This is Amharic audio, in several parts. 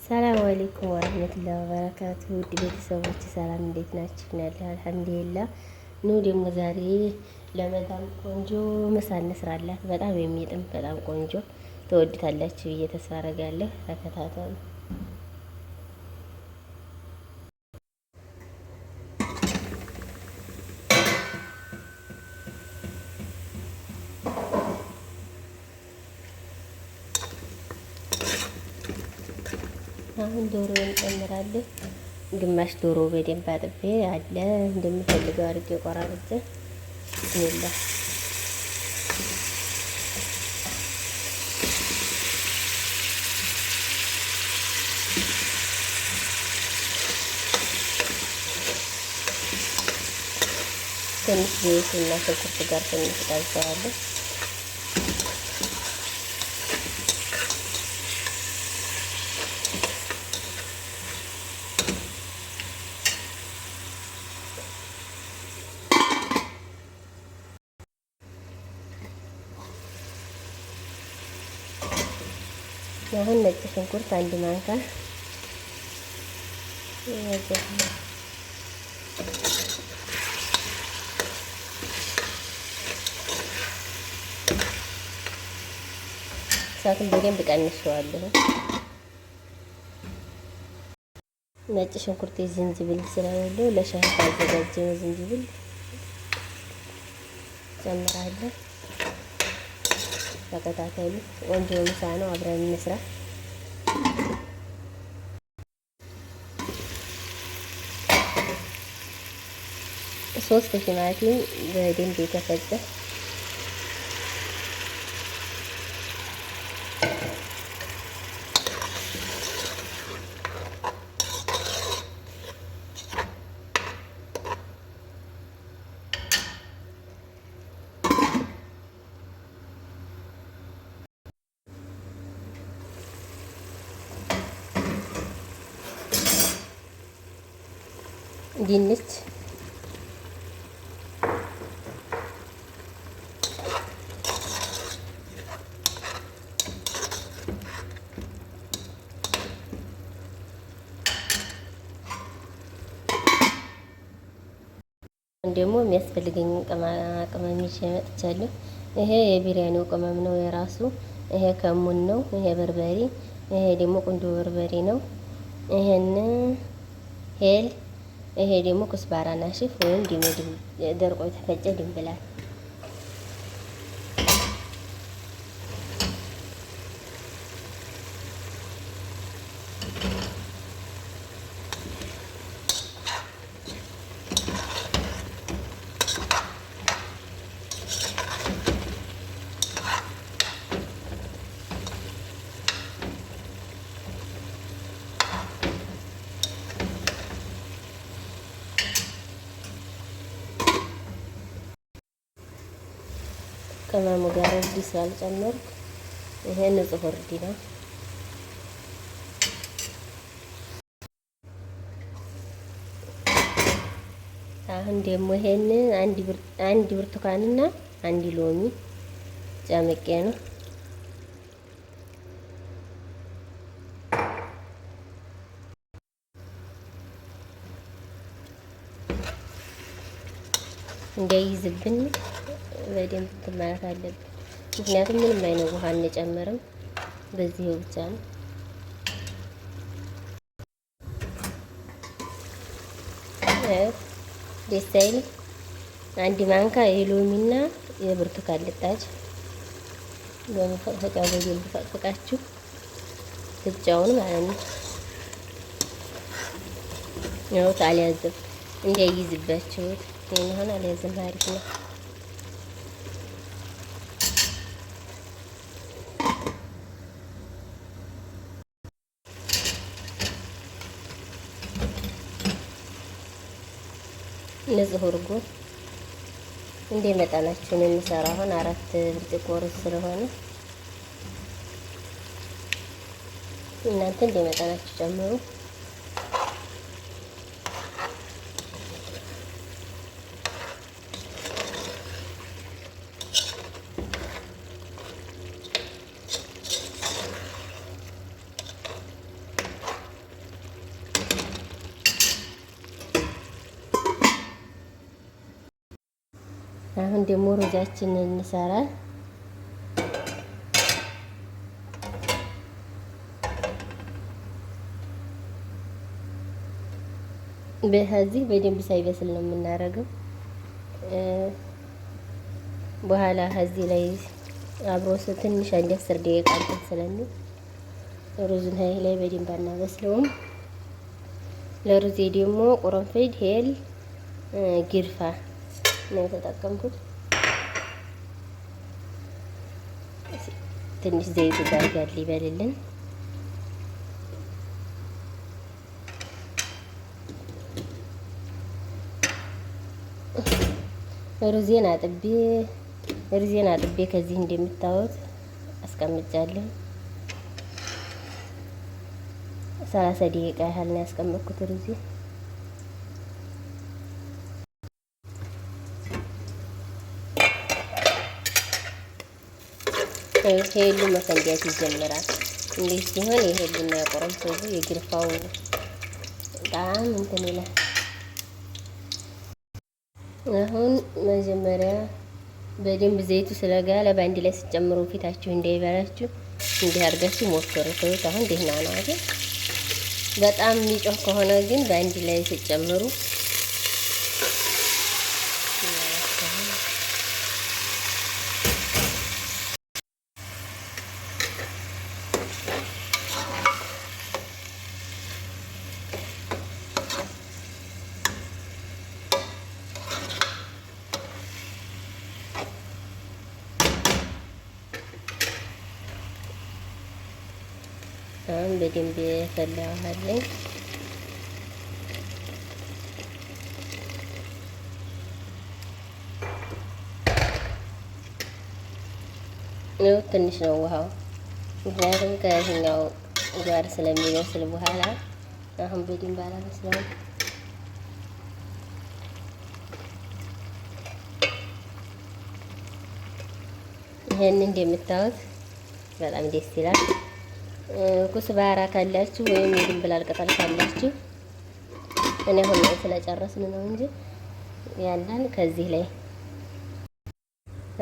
ሰላም አለይኩም ወራህመቱላሂ ወበረካቱ። ውድ ቤተሰቦች ሰላም እንዴት ናችሁ? ያለሁ አልሐምዱሊላህ። ኑ ደግሞ ዛሬ ለመዳም ቆንጆ ምሳ እንስራላት። በጣም የሚጥም በጣም ቆንጆ ትወዱታላችሁ ብዬ ተስፋ አደርጋለሁ። ተከታተሉ። አሁን ዶሮ እንጨምራለን። ግማሽ ዶሮ በደንብ አጥቤ አለ እንደምፈልገው አድርጌ ቆራርጬ ቢስሚላህ ትንሽ ዘይት እና ሽንኩርት ጋር ትንሽ ጣልሰዋለሁ። አሁን ነጭ ሽንኩርት አንድ ማንካ እሳቱን በደንብ ቀንሼዋለሁ። ነጭ ሽንኩርት ዝንጅብል ስለሌለው ለሻይ ካዘጋጀነው ዝንጅብል ጨምራለሁ። ተከታተሉ። ቆንጆ ምሳ ነው። አብረን እንስራ። ሶስት ቲማቲም በደንብ የተፈጨ ድንች ደግሞ የሚያስፈልገኝን ቅመም ይዤ መጥቻለሁ። ይሄ የቢሪያኒው ቅመም ነው የራሱ። ይሄ ከሙን ነው። ይሄ በርበሬ፣ ይሄ ደግሞ ቁንዶ በርበሬ ነው። ይሄን هيل፣ ይሄ ደግሞ كزبرة ناشف ወይም ደርቆ የተፈጨ ድንብላል። ቅመሙ ጋር እርድ ስላልጨመርኩ ይሄ ንጹህ እርድ ነው። አሁን ደግሞ ይሄን አንድ ብርቱካንና አንድ ሎሚ ጨምቄ ነው። እንዳይዝብን በደንብ እንትን ማለት አለብን። ምክንያቱም ምንም አይነት ውሃ አንጨምርም፣ በዚሁ ብቻ ነው። ደስ አይልም? አንድ ማንካ የሎሚና የብርቱካን ልጣጭ በመፈቅፈቂያው በደንብ ፈቅፍቃችሁ ፍጫውን ማለት ነው። ያው አልያዝም እንዳይይዝባችሁት ይሄን አልያዝም። አሪፍ ነው። ንጹህ እርጎ እንደ መጠናችሁ ነው የሚሰራው። አሁን 4 ብርጭቆ ሩዝ ስለሆነ እናንተ እንደ መጠናችሁ ጨምሩ። ደግሞ ሩዛችንን እንሰራ። በዚህ በደንብ ሳይበስል ነው የምናደርገው። በኋላ እዚህ ላይ አብሮ ትንሽ አንድ 10 ደቂቃ እንትን ስለሚል ሩዙን ሀይ ላይ በደንብ አናበስለውም። ለሩዜ ደግሞ ቁርንፍድ፣ ሄል፣ ግርፋ ነው የተጠቀምኩት። ትንሽ ዘይቱ ጋር ጋር ሊበልልን ሩዜን አጥቤ ሩዜን አጥቤ ከዚህ እንደምታዩት አስቀምጫለሁ። 30 ደቂቃ ያህል ነው ያስቀመጥኩት ሩዜ። ሄሉ መፈንዳት ይጀምራል። እንዲህ ሲሆን የሄሉና የቁርንፉዱ የግርፋው ጣዕም እንትን ይላል። አሁን መጀመሪያ በደንብ ዘይቱ ስለጋለ በአንድ ላይ ስትጨምሩ ፊታችሁ እንዳይበላችሁ እንዲህ አድርጋችሁ ሞክሩት። አሁን ደህና ነው አይደል? በጣም የሚጮህ ከሆነ ግን በአንድ ላይ ስትጨምሩ አሁን በደንብ የፈላ ውሃ አለኝ። ነው ትንሽ ነው ውሃው፣ ምክንያቱም ከይሄኛው ጋር ስለሚበስል በኋላ አሁን በደንብ አላበስለውም። ይሄን እንደምታዩት በጣም ደስ ይላል። ኩስባራ ካላችሁ ወይም የድንብላል ቅጠል ካላችሁ እኔ አሁን ስለጨረስን ነው እንጂ ያለን ከዚህ ላይ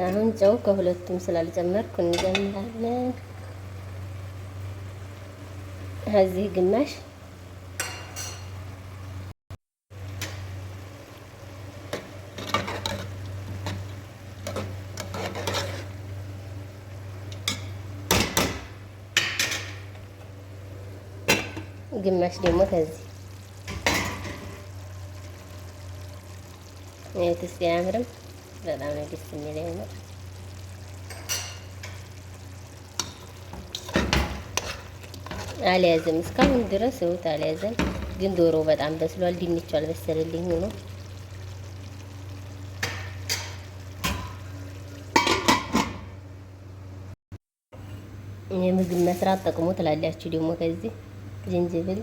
አሁን ጨው ከሁለቱም ስላልጨመርኩ እንጨምራለን። ከዚህ ግማሽ ግማሽ ደግሞ ከዚህ እህትስ አያምርም? በጣም ነው ደስ የሚለኝ ነው። አልያዘም እስካሁን ድረስ እውት አልያዘም፣ ግን ዶሮ በጣም በስሏል። ድንቹ አልበሰለልኝ ነው። የምግብ መስራት ጠቅሞ ትላላችሁ ደግሞ ከዚህ ዝንጅብል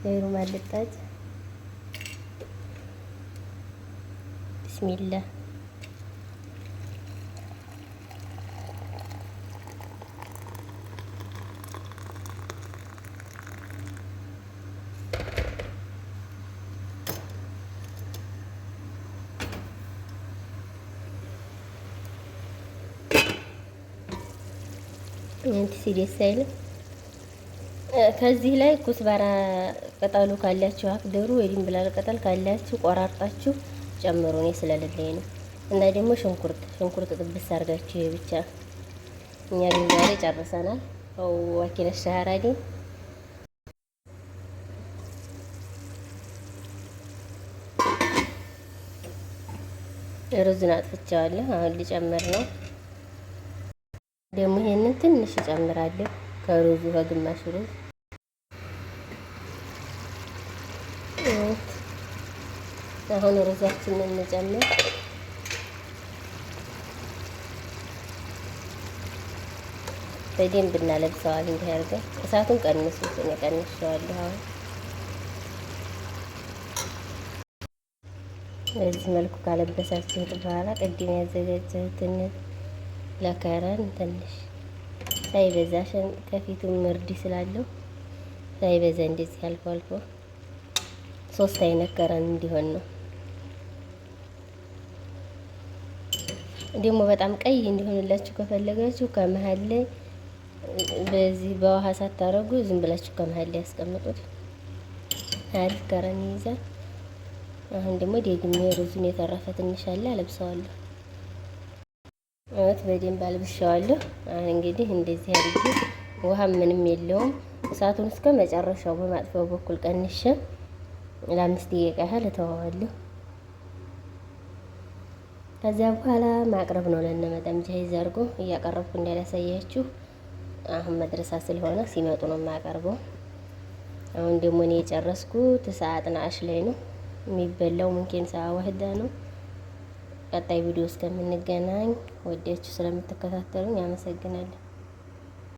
የሩማን ልጣጭ ቢስሚላህ እንትን ደስ አይልም። ከዚህ ላይ ኩስባራ ቅጠሉ ካላችሁ አክደሩ ወይ ድንብላል ቅጠል ካላችሁ ቆራርጣችሁ ጨምሩ። እኔ ስለሌለኝ ነው። እና ደግሞ ሽንኩርት ሽንኩርት ጥብስ አድርጋችሁ ይሄ ብቻ። እኛ ግን ዛሬ ጨርሰናል። ወኪለ ሻህራዲ ሩዝን አጥፍቼዋለሁ። አሁን ልጨምር ነው። ደግሞ ይሄንን ትንሽ እጨምራለሁ ከሩዙ ከግማሽ ሩዝ አሁን ሩዛችንን እንጨምር። በደንብ እናለብሰዋል። እንዲህ አድርገን እሳቱን ቀንሱት። እኔ ቀንሼዋለሁ። አሁን በዚህ መልኩ ካለበሳችሁት በኋላ ቅድም ያዘጋጀሁትን ለከረን ትንሽ ሳይበዛ ከፊቱ ምርድ ስላለው ሳይበዛ እንደዚህ አልፎ አልፎ ሶስት አይነት ከረን እንዲሆን ነው። ደግሞ በጣም ቀይ እንዲሆንላችሁ ከፈለጋችሁ ከመሀል ላይ በዚህ በውሃ ሳታረጉ ዝም ብላችሁ ከመሀል ላይ ያስቀምጡት። አሪፍ ከረን ይይዛል። አሁን ደግሞ ደግሜ ሩዙን የተረፈ ትንሽ አለ አለብሰዋለሁ። እውነት በደንብ አልብሻዋለሁ። አሁን እንግዲህ እንደዚህ አድርጌ ውሃ ምንም የለውም። እሳቱን እስከ መጨረሻው በማጥፊያው በኩል ቀንሼ ለ5 ደቂቃ ያህል እተወዋለሁ። ከዚያ በኋላ ማቅረብ ነው። ለነመጠም جاهز አድርጎ እያቀረብኩ እንዳላሳያችሁ አሁን መድረሳ ስለሆነ ሲመጡ ነው የማቀርበው። አሁን ደግሞ እኔ የጨረስኩት ሰዓት ናሽ ላይ ነው የሚበላው። ممكن ساعة واحدة ነው። ቀጣይ ቪዲዮ እስከምንገናኝ ወዲያችሁ ስለምትከታተሉኝ አመሰግናለሁ።